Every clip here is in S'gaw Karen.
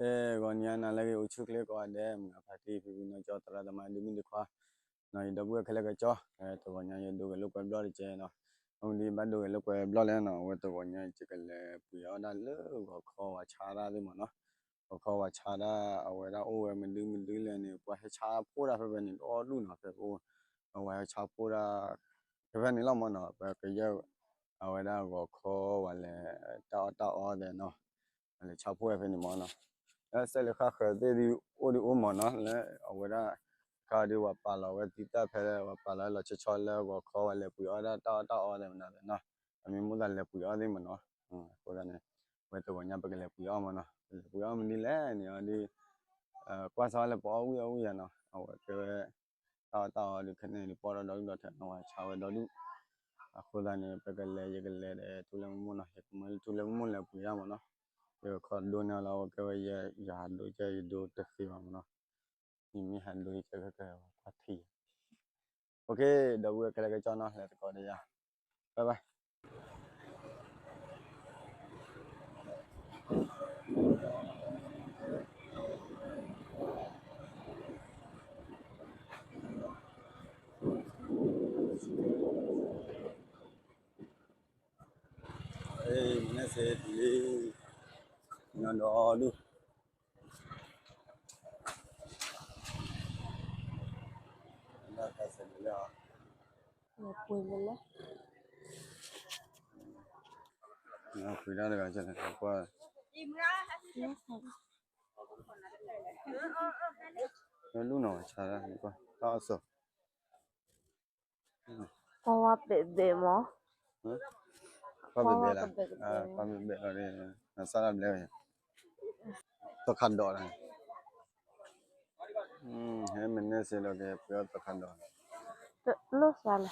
ဂီၤနံၤအနၤလၢအဂ့ၤ အိၣ်ဆူၣ်ချ့ကိးဂၤဒဲး မုၢ်ဂၤဖါတံၢ် ဖံဖုနီၢ်ကၠီ သရၣ်သမါ ဒုးမုၢ်ဒုးခွါ ယဒီပုၢ်ဝဲၢ်ခဲလၢာ်ကၠီ တဂီၤညါယဒိးဂဲၤလိာ်ကွဲဘျီတကဲနီၤ. အမ့ၢ်ဒ်ဘၣ်ဒိးဂဲၤလိာ်ကွဲဘျီလဲၣ်နီၤ အဝဲတဂီၤညါယကလဲၤပှ့ၤအီၣ်ဒၣ်လၢဂီၤခီဝၤဆါတၢ်သ့ၣ်မးနီၤ. ဂီၤခီဝၤဆါတၢ် အဝဲဒၣ်အိၣ်ဝဲမနုၤမနုၤလဲၣ်န့ၣ် ပှၤဟဲဆါဖိဒၣ်ဖဲဖဲန့ၣ် တအိၣ်ဒူၣ်နီၤ ဖဲပအိၣ် အဝဲဟဲဆါဖိဒၣ် ဖဲဖဲန့ၣ်လီၤမးနီၤ ပကယဲၢ် အဝဲဒၣ်ဂီၤခီဝဲလဲၤ တၢ်အီၣ်တၢ်အီသဲးနီၤ ပလဲၤဆါဖိဝဲဖဲန့ၣ်မးနီၤ. လၢစဲးလၢဃၣ်ဃၢၤသ့ၣ်ဒုးအိၣ်ဒုးအိၣ်မးနီၤ လၢအဝဲဒၣ် ခါဒုးပှၤပာ်လီၤဝဲသံတၢ်ဖဲ ပှၤပာ်လီၤလီၤဆီဆီလၢဂီၤခီဝဲလဲၤပှ့ၤအီၣ်ဒၣ်တၢ်အီၣ်တၢ်အီသဲးမနုၤသဲးနီၤ အမ့ၢ်မိၣ်သးလဲၤပှ့ၤအီၣ်သ့ၣ်မးနီၤ. အဃိသတးန့ၣ် ဝဲတဂီၤညါပကလဲၤပှ့ၤအီၣ်မးနီၤ ပလဲၤပှ့ၤအီၣ်မနုၤလဲၣ်န့ၣ်အီၤဒုး ကွၢ်စးလၢပအီၣ်ဝံၣ်အီၣ်ဝံၣ်ယၤနီၤ အဝဲကဲဝဲ တၢ်အီၣ်တၢ်အီဒုးခဲန့ၣ်ဒုးပီၣ်ဒီဒူၣ်ဒီထၢနီၤ ဝဲဆါဝဲဒီဒူၣ်. အဃိသတးန့ၣ် ပကလဲၤ ယကလဲၤ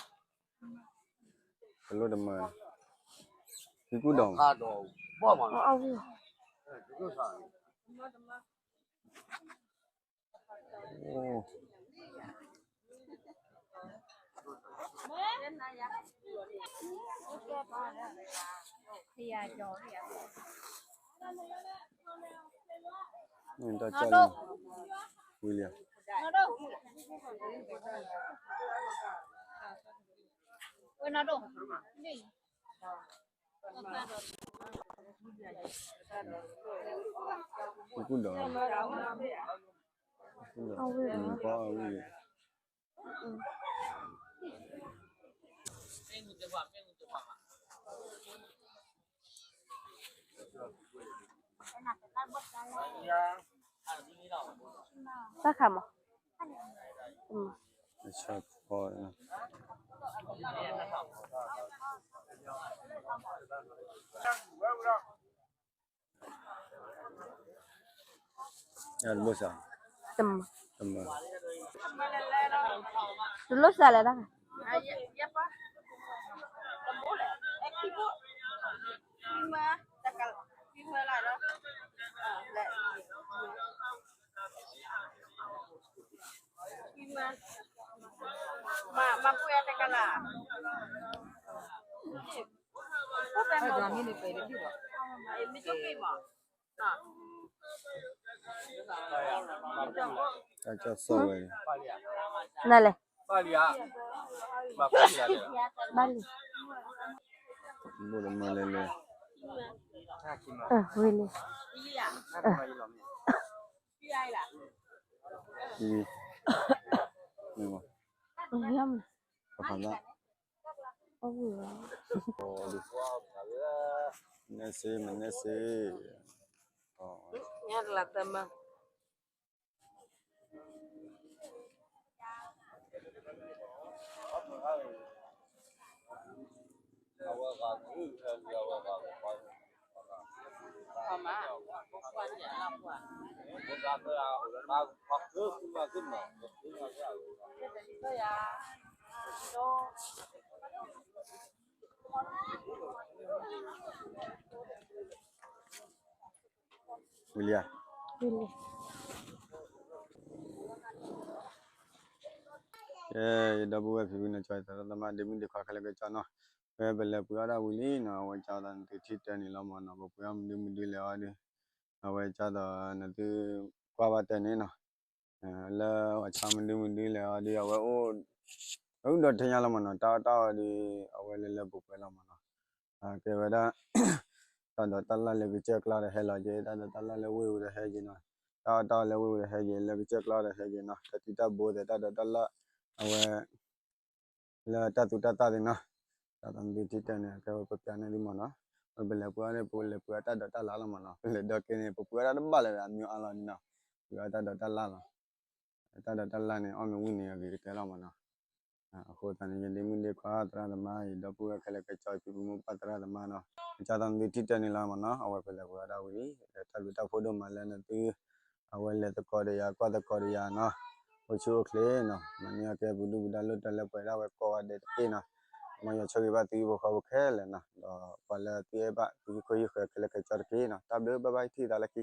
ဒီးထူလၢမုၢ်မုၢ်နီၤ ယကမၢထူလၢမုၢ်မုၢ်လဲၤပှ့ၤတၢ်မးနီၤ. ယကခီဒိန့ၢ်လီၤ အဝဲကဲဝဲယဟးဒိကဲယဒိတသ့ဘၣ်မးနီၤ. ယမ့ၢ်ဟးဒိယကဲကဲကွၢ်ထံၣ် OK ဒီပုၢ်ဝဲၢ်ခဲလၢာ်ကၠီနီၤ လဲၤသကိးဒီးယၤ bye bye. မ့ၢ်န့ၣ်စ့ၢ်ကီး နီၢ်ဒီဒူၣ် ပှ့ၤလၢ ပှ့ၤဒၣ်တဂၤ ကွၢ် လၢလူၢ်နီၢ်ဝဲဆါဒၣ် ကွၢ် တၢ်အီၣ်စီၤ ပှၤဝါဘဲးဘဲးမး ပှၤဘဲးဘဲးလီၤ ပှၤဘဲးဘဲးလီၤ နစၢ်ဒၣ်ဘျဲဝဲ သီခါဒီးလီၤ ဟဲမ့ၢ်န့ၣ်စ့ၢ်ကီး ပှ့ၤအီၣ်သီခါဒီး တလိၣ်စးလဲၣ် တလိၣ်တမၢ ဖံကူၣ်ဒီး အဝံၣ် တၢ်ကၢ်လံ ဝံၤလံ ဖံကူၣ်ဒီး ဖံကူၣ်ဒီး အဝံၣ် ပှၤအဝံၣ် တၢ်ခါမး အဆၣ်ဖီ တဘိစၢ် တမၢ တလိၣ်စၢ်လဲၣ်တၢ် တၢ်ကၢ်စီၣ်ဝဲ နလဲၣ် ဘၣ်လံ ဘိၣ်တမၢလဲၣ်လဲၣ် ဝံၤလံ ဝံၤ မ့ၢ်ဘၣ် ပဖးလၢ နဲၣ်စ့ မ့ၢ်နဲၣ်စ့ ညါတလးတမၢ ဝံၤလံဧါ ဝံၤလံ ကဲ ယဒီပုၢ်ဝဲၢ်ဖံဖုနီၢ်ကၠီ သရၣ်သမါ ဒ့မုၣ်ဒ့ခွါခဲလၢာ်ကၠီနီၤ ဖဲပလဲၤပှ့ၤအီၣ်ဒၣ်ဝံၤလံနီၤ အဝဲကၠီသးန့ၣ် သုထံၣ်တဲန့ၣ်လီၤမးနီၤ ပပှ့ၤအီၣ်မနုၤမနုၤလဲၣ်အီၤဒုး အဝဲကၢ်သိးနသုကွၢ်ဘၣ်တဲန့ၣ်နီၤ, လၢပှၤဆါမဒုမဒုလဲၣ်အီၤဒီး အဝဲအိၣ် အအိၣ်ဒီးထဲညါလီၤမးနီၤ, တၢ်အီၣ်တၢ်အီဒီး အဝဲလၢလၢပှဲၤပှဲၤလီၤမးနီၤ, ကဲဝဲဒၣ် တၢ်ဒိးတၢ်လၣ်လၢကစၢၢ်ကျါဒီးဟဲလီၤက့ၤ, တၢ်ဒိးတၢ်လၣ်လၢဝ့ၢ်ပူၤဒီးဟဲက့ၤနီၤ, တၢ်အီၣ်တၢ်အီလၢဝ့ၢ်ပူၤဒီးဟဲက့ၤ, လၢကစၢၢ်ကျါဒီးဟဲက့ၤနီၤ, တၢ်တံၢ်တၢ်ဘိသဲး တၢ်ဒိးတၢ်လၣ် အဝဲ လၢတၢ်သူတၢ်သၣ်သ့ၣ်နီၤ, တၢ်သးနသုထံၣ်တဲန့ၣ် ကဲဝဲပပျးန့ၢ်သုမးနီၤ, ပလဲၤပှ့ၤအီၤန့ၣ် ပလဲၤပှ့ၤအီၤတၢ်ဒိးတၢ်လၣ်လီၤမးနီၤ, ပလဲၤဒီက့ၤန့ၣ် ပပှ့ၤအီၤတၢ်တဘၣ်လၢၤဒီး အမံၤအါလီၤန့ၣ်နီၤ, ပှ့ၤအီၤတၢ်ဒိးတၢ်လၣ်လီၤ, တၢ်ဒိးတၢ်လၣ်န့ၣ် အီၣ်မ့ၢ်ဝံၤန့ၣ် အဂ့ၤကတၢၢ်လီၤမးနီၤ, အဃိသတးန့ၣ် ယဒ့မုၣ်ဒ့ခွါသရၣ်သမါ ယဒီပုၢ်ဝဲၢ်ခဲလၢာ်ကဲကၠီဖံဖုမိၢ်ပၢ်သရၣ်သမါနီၤ, ကၢ်သိးနသုထံၣ်တဲန့ၣ်လီၤမးနီၤ, အဝဲပလဲၤပှ့ၤအီၤဒၣ်ဝံၤလံ, တၢ်ဘျုးတၢ်ဖှိၣ်ဒိၣ်မးလၢနသု အဝဲလဲၤသကိးဒီးယၤ ကွၢ်သကိးဒီးယၤနီၤ, အိၣ်ဆူၣ်အိၣ်ချ့နီၤ, မၤန့ၢ်အီၣ်ကဲပူၤဒုၣ်ပူၤဒါ လိၣ်တၢ်လၢပှဲၤဒၣ်ဝဲကိးဂၤဒဲးတက့ၢ်နီၤ, မ်ယွၤဆိၣ်ဂ့ၤဘၣ်သုဟံၣ်ဖိဃီဖိခဲလၢာ်နီၤ, ဒီးပှၤလၢသုအဲၣ်ဘၣ်သုဟံၣ်ခိၣ်ဟံၣ်ဃၢၤခဲလၢာ်ကဲကၠီတက့ၢ်နီၤ, တၢ်ဘျုး bye bye ထံၣ်သးလၢခံ